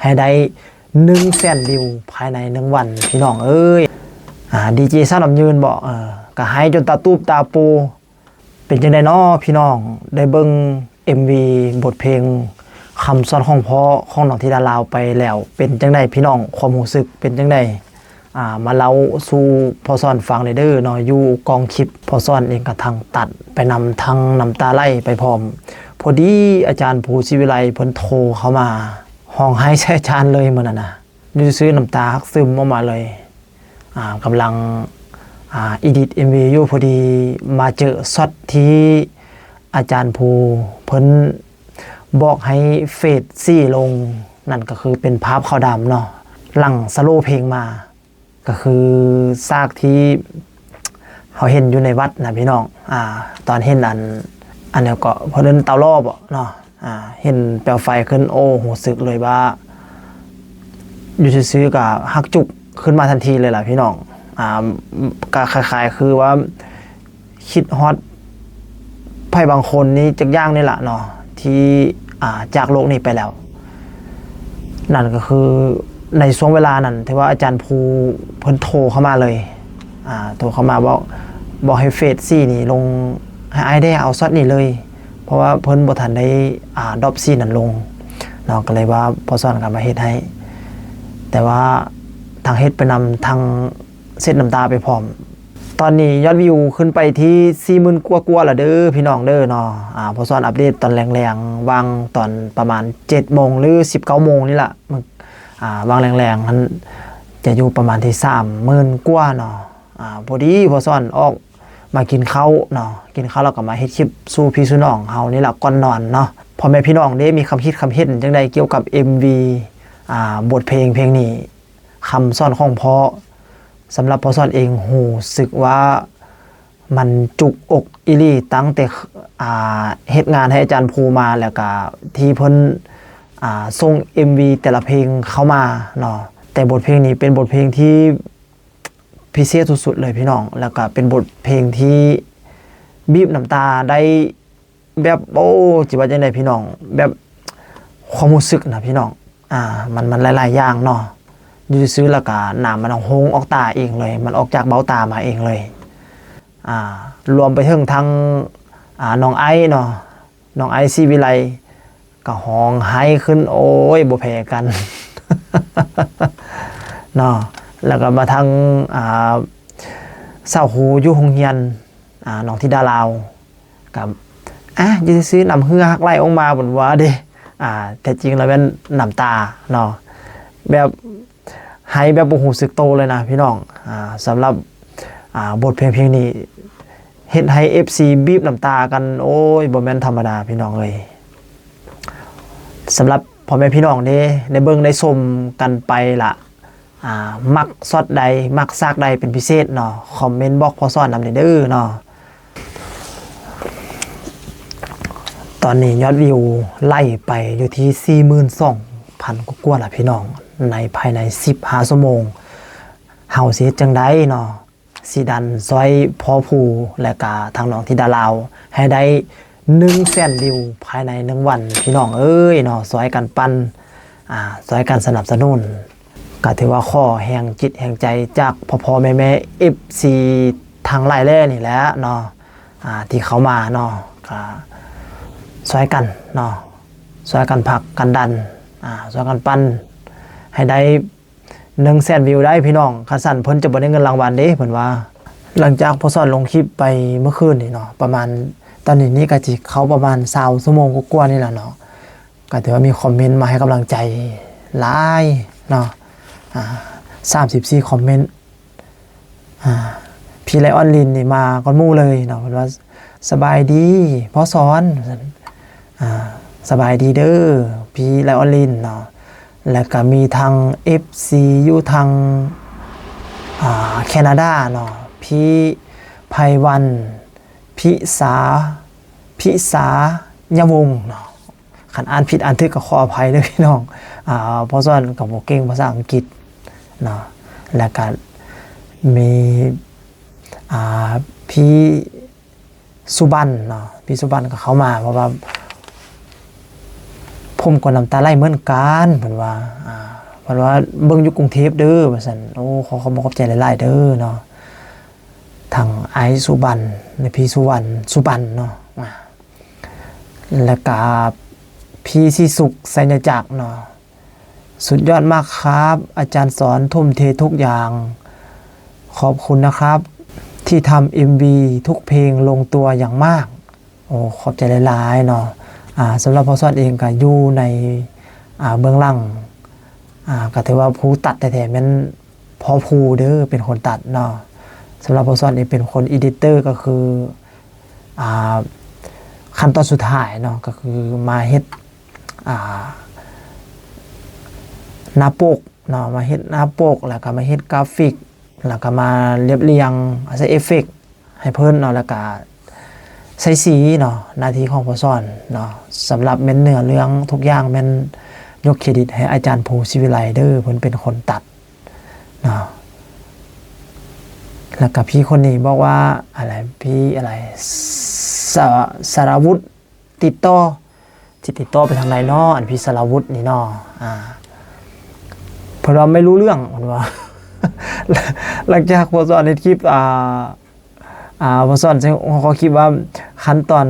ໃຫ້ໄດ້ໜຶ່ງແສນວິວພາຍໃນໜຶ່ງວັນ ພີ່ນ້ອງເອີຍ. ອ່າ ດີເຈສາວນ້ຳຍືນບໍ ເອີ ກະໄຫ້ຈົນຕາຕູບຕາໂປ. ເປັນຈັ່ງໃດນໍພີ່ນ້ອງ ໄດ້ເບິ່ງເອັມວີບົດເພງຄຳສອນຂອງພໍ່ຂອງນ້ອງທິດາລາວໄປແລ້ວ ເປັນຈັ່ງໃດພີ່ນ້ອງ ຄວາມຮູ້ສຶກເປັນຈັ່ງໃດ? ອ່າ ມາເລົ່າສູ່ພໍ່ສອນຟັງແດ່ເດີເນາະ. ຢູ່ກ້ອງຄລິບ ພໍ່ສອນເອງກໍທັງຕັດໄປນຳ ທັງນ້ຳຕາໄຫຼໄປພ້ອມ. ພໍດີອາຈານພູ ສີວິໄລ ເພິ່ນໂທເຂົ້າມາ ຮ້ອງໄຫ້ໃສ່ອາຈານເລີຍມື້ນັ້ນນະ. ຢູ່ຊື່ໆ ນ້ຳຕາຮັກຊຶມອອກມາເລີຍ. ອ່າ ກຳລັງ ອ່າ ເອດິດເອັມວີຢູ່ ພໍດີມາເຈີຊັອດທີ່ອາຈານພູເພິ່ນບອກໃຫ້ເຟດສີລົງ ນັ້ນກໍຄືເປັນພາບຂາວດຳເນາະ. ຫຼັງສະໂລເພງມາ ກໍຄືສາກທີ່ເຮົາເຫັນຢູ່ໃນວັດນະພີ່ນ້ອງ. ອ່າ ຕອນເຫັນອັນ ອັນຫຍັງເກາະ ເພິ່ນເອີ້ນເຕົາຫຼໍ່ບໍເນາະ. ອ່າ ເຫັນແປວໄຟຂຶ້ນ ໂອ້ ຮູ້ສຶກເລີຍວ່າ ຢູ່ຊື່ໆ ກະຮັກຈຸກຂຶ້ນມາທັນທີເລີຍລະພີ່ນ້ອງ. ອ່າ ກະຄ້າຍໆ ຄືວ່າຄິດຮອດໃຜບາງຄົນນີ້ຈັກຢ່າງນີ້ລະເນາະ ທີ່ ອ່າ ຈາກໂລກນີ້ໄປແລ້ວ. ນັ້ນກໍຄືໃນຊ່ວງເວລານັ້ນ ທີ່ວ່າອາຈານພູເພິ່ນໂທເຂົ້າມາເລີຍ. ອ່າ ໂທເຂົ້າມາບອກ ບອກໃຫ້ເຟດສີນີ້ລົງ ໃຫ້ອ້າຍແດ່ ເອົາຊັອດນີ້ເລີຍ ເພາະວ່າເພິ່ນບໍ່ທັນໄດ້ ອ່າ ດຣອບສີນັ້ນລົງເນາະ. ກໍເລີຍວ່າພໍ່ສອນກໍມາເຮັດໃຫ້ ແຕ່ວ່າທັງເຮັດໄປນຳ ທັງເຊັດນ້ຳຕາໄປພ້ອມ. ຕອນນີ້ຍອດວິວຂຶ້ນໄປທີ່ສີ່ໝື່ນກວ່າໆ ແລ້ວເດີພີ່ນ້ອງເດີເນາະ. ອ່າ ພໍ່ສອນອັບເດດຕອນແລງໆ ຫວ່າງຕອນປະມານເຈັດໂມງ ຫຼື ສິບເກົ້າໂມງນີ້ລະ. ອ່າ ຫວ່າງແລງໆ ນັ້ນຈະຢູ່ປະມານທີ່ສາມໝື່ນກວ່າເນາະ. ອ່າ ພໍດີພໍ່ສອນອອກມາກິນເຂົ້າເນາະ ກິນເຂົ້າແລ້ວກໍມາເຮັດຄລິບສູ່ພີ່ສູ່ນ້ອງເຮົານີ້ລະ ກ່ອນນອນເນາະ. ພໍ່ແມ່ພີ່ນ້ອງເດ້ ມີຄຳຄິດຄຳເຫັນຈັ່ງໃດກ່ຽວກັບເອັມວີ ອ່າ ບົດເພງເພງນີ້ ຄຳສອນຂອງພໍ່? ສຳລັບພໍ່ສອນເອງ ຮູ້ສຶກວ່າມັນຈຸກອົກອີ່ຫຼີ ຕັ້ງແຕ່ ອ່າ ເຮັດງານໃຫ້ອາຈານພູມາ ແລ້ວກະທີ່ເພິ່ນ ອ່າ ສົ່ງເອັມວີແຕ່ລະເພງເຂົ້າມາເນາະ. ແຕ່ບົດເພງນີ້ເປັນບົດເພງທີ່ພິເສດສຸດໆ ເລີຍພີ່ນ້ອງ ແລ້ວກະເປັນບົດເພງທີ່ບີບນ້ຳຕາໄດ້ ແບບ ໂອ້ ຊິວ່າຈັ່ງໃດພີ່ນ້ອງ ແບບຄວາມຮູ້ສຶກນະພີ່ນ້ອງ. ອ່າ ມັນ ມັນຫຼາຍໆຢ່າງເນາະ. ຢູ່ຊື່ໆ ແລ້ວກະນ້ຳມັນໂຮງອອກຕາເອງເລີຍ ມັນອອກຈາກເບົາຕາມາເອງເລີຍ. ອ່າ ລວມໄປເຖິງທັງ ອ່າ ນ້ອງໄອເນາະ ນ້ອງໄອ ສີວິໄລ ກໍຮ້ອງໄຫ້ຂຶ້ນ ໂອ້ຍ ບໍ່ແພ້ກັນເນາະ. ແລ້ວກໍມາທາງ ອ່າ ສາວຄູຢູ່ໂຮງຮຽນ ອ່າ ນ້ອງທິດາລາວ ກໍ ອ່າ ຢູ່ຊື່ໆ ນ້ຳເຫື່ອຮັກໄຫຼອອກມາ ເພິ່ນວ່າເດ້. ອ່າ ແທ້ຈິງແລ້ວແມ່ນນ້ຳຕາເນາະ ແບບໄຫ້ແບບບໍ່ຮູ້ສຶກໂຕເລີຍນະພີ່ນ້ອງ. ອ່າ ສຳລັບ ອ່າ ບົດເພງເພງນີ້ ເຮັດໃຫ້ເອັຟຊີບີບນ້ຳຕາກັນ ໂອ້ຍ ບໍ່ແມ່ນທຳມະດາພີ່ນ້ອງເອີຍ. ສຳລັບພໍ່ແມ່ພີ່ນ້ອງເດ້ ໄດ້ເບິ່ງໄດ້ຊົມກັນໄປລະ ອ່າ ມັກຊັອດໃດ ມັກສາກໃດເປັນພິເສດເນາະ ຄອມເມັນບອກພໍ່ສອນນຳແດ່ເດີເນາະ. ຕອນນີ້ຍອດວິວໄຫຼໄປຢູ່ທີ່ສີ່ໝື່ນສອງພັນກວ່າໆລະພີ່ນ້ອງ ໃນພາຍໃນສິບຫ້າຊົ່ວໂມງ. ເຮົາຊິເຮັດຈັ່ງໃດເນາະ ຊິດັນຊ່ອຍພໍ່ພູ ແລະກະທາງນ້ອງທິດາລາວ ໃຫ້ໄດ້ໜຶ່ງແສນວິວພາຍໃນໜຶ່ງວັນ ພີ່ນ້ອງເອີຍເນາະ. ຊ່ອຍກັນປັ່ນ ອ່າ ຊ່ອຍກັນສະໜັບສະໜູນ ກະຖືວ່າຂໍແຮງຈິດແຮງໃຈຈາກພໍ່ໆແມ່ໆ ເອັຟຊີ ທັງຫຼາຍແຫຼ່ນີ້ແຫຼະເນາະ ອ່າ ທີ່ເຂົ້າມາເນາະ ກະຊ່ອຍກັນເນາະ ຊ່ອຍກັນຜັກກັນດັນ ອ່າ ຊ່ອຍກັນປັ່ນໃຫ້ໄດ້ ໜຶ່ງແສນວິວໄດ້ພີ່ນ້ອງ. ຄັນຊັ້ນເພິ່ນຈະບໍ່ໄດ້ເງິນລາງວັນເດ້ ເພິ່ນວ່າ. ຫຼັງຈາກພໍ່ສອນລົງຄລິບໄປເມື່ອຄືນນີ້ເນາະ ປະມານ ຕອນນີ້ນີ້ກໍຊິເຂົ້າປະມານຊາວຊົ່ວໂມງກວ່າໆນີ້ແຫຼະເນາະ ກໍຖືວ່າມີຄອມເມັນມາໃຫ້ກຳລັງໃຈຫຼາຍເນາະ ອ່າ ສາມສິບສີ່ຄອມເມັນ. ອ່າ ພີ່ໄລອອນລິນນີ້ມາກ່ອນໝູ່ເລີຍເນາະ ເພິ່ນວ່າ ສະບາຍດີພໍ່ສອນ ວ່າຊັ້ນ. ອ່າ ສະບາຍດີເດີພີ່ໄລອອນລິນເນາະ. ແລ້ວກະມີທັງເອັຟຊີຢູ່ທາງ ອ່າ ແຄນາດາເນາະ ພີ່ໄພວັນ ພິສາ ພິສາຍະວົງເນາະ. ຄັນອ່ານຜິດອ່ານຖືກກໍຂໍອະໄພເດີພີ່ນ້ອງ ອ່າ ພໍ່ສອນກໍບໍ່ເກັ່ງພາສາອັງກິດເນາະ. ແລ້ວກໍມີ ອ່າ ພີ່ສຸບັນເນາະ ພີ່ສຸບັນກໍເຂົ້າມາ ເພາະວ່າ ຜົມກໍນ້ຳຕາໄຫຼເໝືອນກັນ ເພິ່ນວ່າ ອ່າ ເພິ່ນວ່າເບິ່ງຢູ່ກຸງເທບເດີ ວ່າຊັ້ນ. ໂອ້ ຂໍຂອບໃຈຫຼາຍໆເດີເນາະ ທັງອ້າຍສຸບັນ ແລະ ພີ່ສຸວັນ ສຸບັນເນາະ ອ່າ ແລ້ວກະພີ່ສີສຸກ ໄຊຍະຈັກເນາະ. ສຸດຍອດมากครับ อาจารย์สอนทุ่มเททุกอย่าง ขอบคุณนะครับ ที่ทำเอ็มวีทุกเพลงลงตัวอย่างมาก. ໂອ້ ຂອບໃຈຫຼາຍໆເນາະ. ອ່າ ສຳລັບພໍ່ສອນເອງກໍຢູ່ໃນ ອ່າ ເບື້ອງຫຼັງ ອ່າ ກໍຖືວ່າຜູ້ຕັດແທ້ໆແມ່ນພໍ່ພູເດີ ເປັນຄົນຕັດເນາະ. ສຳລັບພໍ່ສອນເອງເປັນຄົນ editor ກໍຄື ອ່າ ຂັ້ນຕອນສຸດທ້າຍເນາະ ກໍຄືມາເຮັດ ອ່າ ໜ້າປົກເນາະ ມາເຮັດໜ້າປົກ ແລ້ວກໍມາເຮັດກຣາຟິກ ແລ້ວກໍມາລຽບລຽງ ໃສ່ເອຟເຟັກໃຫ້ເພິ່ນເນາະ ແລ້ວກໍໃສ່ສີເນາະ ໜ້າທີ່ຂອງພໍ່ສອນເນາະ. ສຳລັບແມ່ນເນື້ອເລື່ອງທຸກຢ່າງແມ່ນຍົກເຄຣດິດໃຫ້ອາຈານພູ ສີວິໄລ ເດີ ເພິ່ນເປັນຄົນຕັດເນາະ. ແລ້ວກໍພີ່ຄົນນີ້ບອກວ່າ ອະໄລ ພີ່ອະໄລ ສະ ສາລະວຸດ ຕິດຕໍ່ ຊິຕິດຕໍ່ໄປທາງໃດເນາະ ອັນພີ່ສາລະວຸດນີ້ເນາະ. ອ່າ ເພິ່ນວ່າໄມ່ຮູ້ເລື່ອງ ເພິ່ນວ່າ ຫຼັງຈາກພໍ່ສອນເຮັດຄລິບ ອ່າ ອ່າ ພໍ່ສອນເຊິ່ງ ເຮົາກໍຄິດວ່າຂັ້ນຕອນ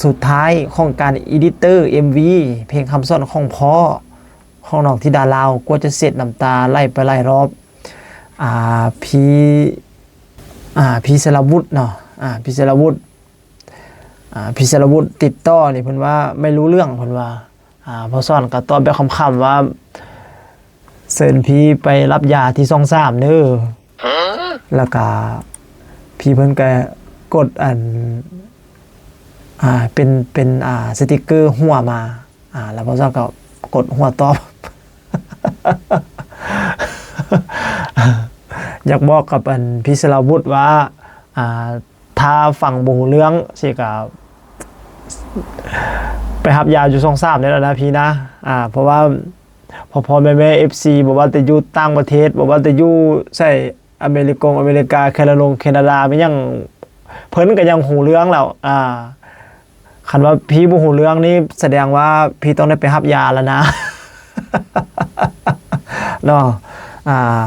ສຸດທ້າຍຂອງການ editor ເອັມວີ ເພງຄຳສອນຂອງພໍ່ ຂອງນ້ອງທິດາລາວ ກວ່າຈະເຊັດ ນ້ຳຕາໄຫຼໄປຫຼາຍຮອບ. ອ່າ ພີ່ ອ່າ ພີ່ສາລະວຸດເນາະ ອ່າ ພີ່ສາລະວຸດ ອ່າ ພີ່ສາລະວຸດຕິດຕໍ່ນີ້ ເພິ່ນວ່າໄມ່ຮູ້ເລື່ອງ ເພິ່ນວ່າ. ອ່າ ພໍ່ສອນກໍຕອບແບບຂຳໆວ່າ ເຊີນພີ່ໄປຮັບຢາທີ່ຊ່ອງສາມເດີ. ແລ້ວກໍພີ່ເພິ່ນກໍກົດອັນ ອ່າ ເປັນ ເປັນ ອ່າ ສະຕິກເກີຫົວມາ ອ່າ ແລ້ວພໍ່ສອນກໍກົດຫົວຕອບ. ຢາກບອກກັບອັນພີ່ສາລະວຸດວ່າ ອ່າ ຖ້າຟັງບໍ່ຮູ້ເລື່ອງຊີ້ກໍໄປຮັບຢາຢູ່ຊ່ອງສາມໄດ້ແລ້ວນະພີ່ນະ. ອ່າ ເພາະວ່າພໍ່ໆແມ່ໆ ເອັຟຊີ ບໍ່ວ່າແຕ່ຢູ່ຕ່າງປະເທດ ບໍ່ວ່າແຕ່ຢູ່ໃສ ອາເມລິກົງ ອາເມລິກາ ແຄນາດົງ ແຄນາດາ ແມ່ນຫຍັງ ເພິ່ນກໍຍັງຮູ້ເລື່ອງແລ້ວ. ອ່າ ຄັນວ່າພີ່ບໍ່ຮູ້ເລື່ອງນີ້ ສະແດງວ່າພີ່ຕ້ອງໄດ້ໄປຮັບຢາແລ້ວນະ ເນາະ. ອ່າ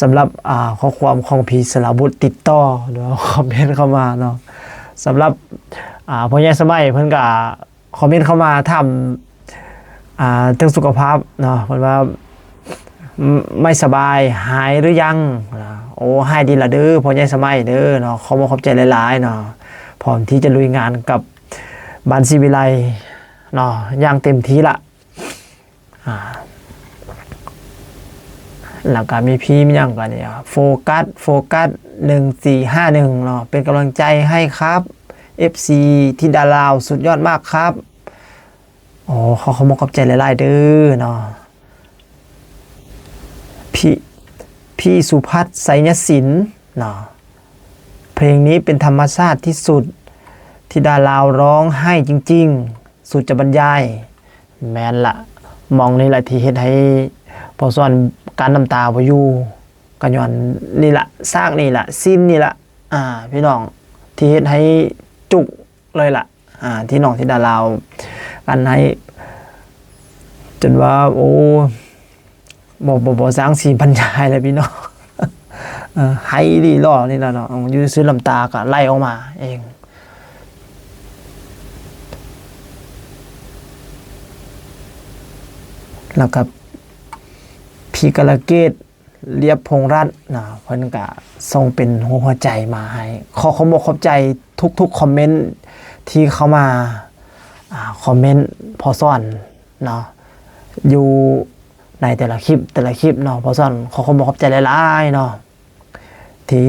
ສຳລັບ ອ່າ ຂໍ້ຄວາມຂອງພີ່ສາລະວຸດຕິດຕໍ່ ຫຼືວ່າຄອມເມັນເຂົ້າມາເນາະ. ສຳລັບ ອ່າ ພໍ່ໃຫຍ່ສະໄໝ ເພິ່ນກໍຄອມເມັນເຂົ້າມາຖາມ ອ່າ ເຖິງສຸຂະພາບເນາະ ເພິ່ນວ່າ ໄມ່ສະບາຍ ຫາຍຫຼືຍັງ? ໂອ້ ຫາຍດີລະເດີ ພໍ່ໃຫຍ່ສະໄໝເດີເນາະ ຂອບອົກຂອບໃຈຫຼາຍໆເນາະ ພ້ອມທີ່ຈະລຸຍງານກັບບ້ານສີວິໄລເນາະ ຢ່າງເຕັມທີ່ລະ. ອ່າ ແລ້ວກໍມີພີມຫຍັງກະນີ້ ໂຟກັສ ໂຟກັສ ໜຶ່ງສີ່ຫ້າໜຶ່ງເນາະ ເປັນກຳລັງໃຈໃຫ້ຄັບ ເອັຟຊີ ທິດາລາວ ສຸດຍອດມາກຄັບ. ໂອ້ ຂໍຂອບອົກຂອບໃຈຫຼາຍໆເດີເນາະ ພີ່ ພີ່ສຸພັດ ໄຊຍະສິນເນາະ ເພງນີ້ເປັນທຳມະຊາດທີ່ສຸດ ທິດາລາວຮ້ອງໄຫ້ຈິງໆ ສຸດຈະບັນຍາຍ. ແມ່ນລະ ໝ່ອງນີ້ລະທີ່ເຮັດໃຫ້ພໍ່ສອນກັ້ນນ້ຳຕາບໍ່ຢູ່ ກໍຍ້ອນນີ້ລະ ສາກນີ້ລະ ຊີນນີ້ລະ ອ່າ ພີ່ນ້ອງ ທີ່ເຮັດໃຫ້ຈຸກເລີຍລະ ອ່າ ທີ່ນ້ອງທິດາລາວ ອັນໃຫ້ ຈົນວ່າ ໂອ້ ບໍ່ ບໍ່ ບໍ່ຊ່າງຊິບັນຍາຍແລ້ວພີ່ນ້ອງ ເອີ ໄຫ້ອີ່ຫຼີຫຼໍ່ນີ້ລະເນາະ ຢູ່ຊື່ນ້ຳຕາກໍໄຫຼອອກມາເອງ. ແລ້ວກໍ ພີ່ກາລະເກດ ລຽບພົງລັດນະ ເພິ່ນກະສົ່ງເປັນຮູບຫົວໃຈມາໃຫ້. ຂໍຂອບອົກຂອບໃຈທຸກໆຄອມເມັນທີ່ເຂົ້າມາ ອ່າ ຄອມເມັນພໍ່ສອນເນາະ ຢູ່ໃນແຕ່ລະຄລິບ ແຕ່ລະຄລິບເນາະ ພໍ່ສອນ ຂໍຂອບອົກຂອບໃຈຫຼາຍໆເນາະ ທີ່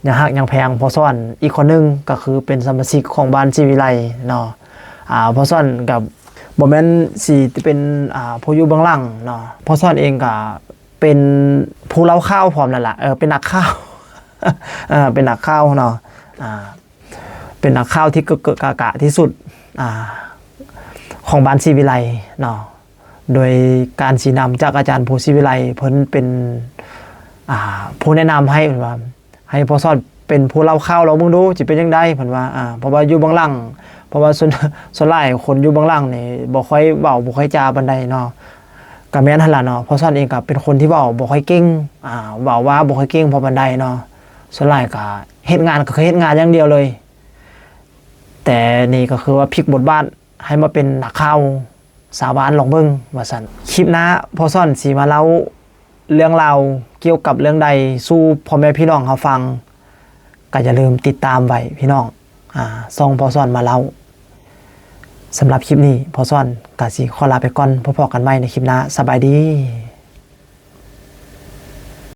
ຍັງຮັກຍັງແພງພໍ່ສອນອີກຄົນໜຶ່ງ ກໍຄືເປັນສະມາຊິກຂອງບ້ານສີວິໄລເນາະ. ອ່າ ພໍ່ສອນກໍບໍ່ແມ່ນຊິເປັນ ອ່າ ຜູ້ຢູ່ເບື້ອງຫຼັງເນາະ ພໍ່ສອນເອງກໍ ເປັນຜູ້ເລົ່າຂ່າວພ້ອມນັ້ນລະ ເອີ ເປັນນັກຂ່າວ ເອີ ເປັນນັກຂ່າວເນາະ ອ່າ ເປັນນັກຂ່າວທີ່ເກີະເກີະກະກະທີ່ສຸດ ອ່າ ຂອງບ້ານສີວິໄລເນາະ ໂດຍການຊີ້ນຳຈາກອາຈານພູສີວິໄລ ເພິ່ນເປັນ ອ່າ ຜູ້ແນະນຳໃຫ້ ເພິ່ນວ່າ ໃຫ້ພໍ່ສອນເປັນຜູ້ເລົ່າຂ່າວລອງເບິ່ງດູ ຊິເປັນຈັ່ງໃດ ເພິ່ນວ່າ ອ່າ ເພາະວ່າຢູ່ເບື້ອງຫຼັງ ເພາະວ່າສ່ວນ ສ່ວນຫຼາຍຄົນຢູ່ເບື້ອງຫຼັງນີ້ບໍ່ຄ່ອຍເວົ້າ ບໍ່ຄ່ອຍຈາປານໃດເນາະ. ກະແມ່ນຫັ້ນລະເນາະ ພໍ່ສອນເອງກະເປັນຄົນທີ່ເວົ້າບໍ່ຄ່ອຍເກັ່ງ ອາ ເວົ້າວ່າບໍ່ຄ່ອຍເກັ່ງພໍປານໃດເນາະ. ສ່ວນຫຼາຍກະເຮັດງານ ກະຄືເຮັດງານຢ່າງດຽວເລີຍ. ແຕ່ນີ້ກະຄືວ່າພິກບົດບາດໃຫ້ມາເປັນນັກຂ່າວຊາວບ້ານລອງເບິ່ງວ່າຊັ້ນ. ຄລິບໜ້າພໍ່ສອນຊິມາເລົ່າເລື່ອງລາວກ່ຽວກັບເລື່ອງໃດສູ່ພໍ່ແມ່ພີ່ນ້ອງເຮົາຟັງ ກະຢ່າລືມຕິດຕາມໄວ້ພີ່ນ້ອງ ອາ ຊ່ອງພໍ່ສອນມາເລົ່າ. ສຳລັບຄລິບນີ້ພໍ່ສອນກະຊິຂໍລາໄປກ່ອນ ພົບກັນໃໝ່ໃນຄລິບໜ້າ. ສະບາຍດີ.